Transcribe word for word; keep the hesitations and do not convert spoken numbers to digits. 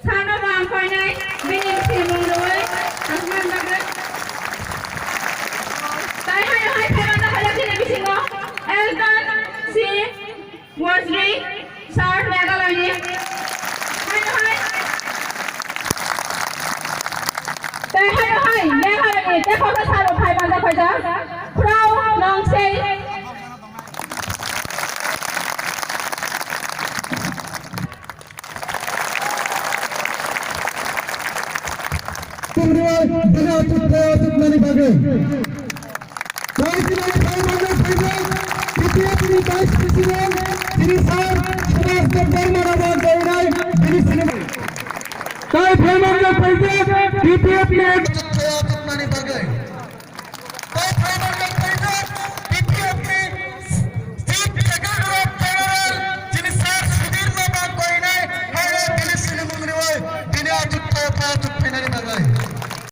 Sano bang koinai bini simung roi asman bagwi. Tai hai hai phaiba ta hai kini bisingo Elton C Wazri sir Meghalaya ni. Hai hai. Tai hai hai Meghalaya ni te khoroksa sir phaiba ta phaida. Khurao nong sei. Tungriwal bini achuk tei achukmani bagwi. Tai chini phaimanjak phaijak T P F ni Vice President chini sir Subhas Debbarma rok jainai bini sinimai. Tai phaimanjak phaijak T P F ni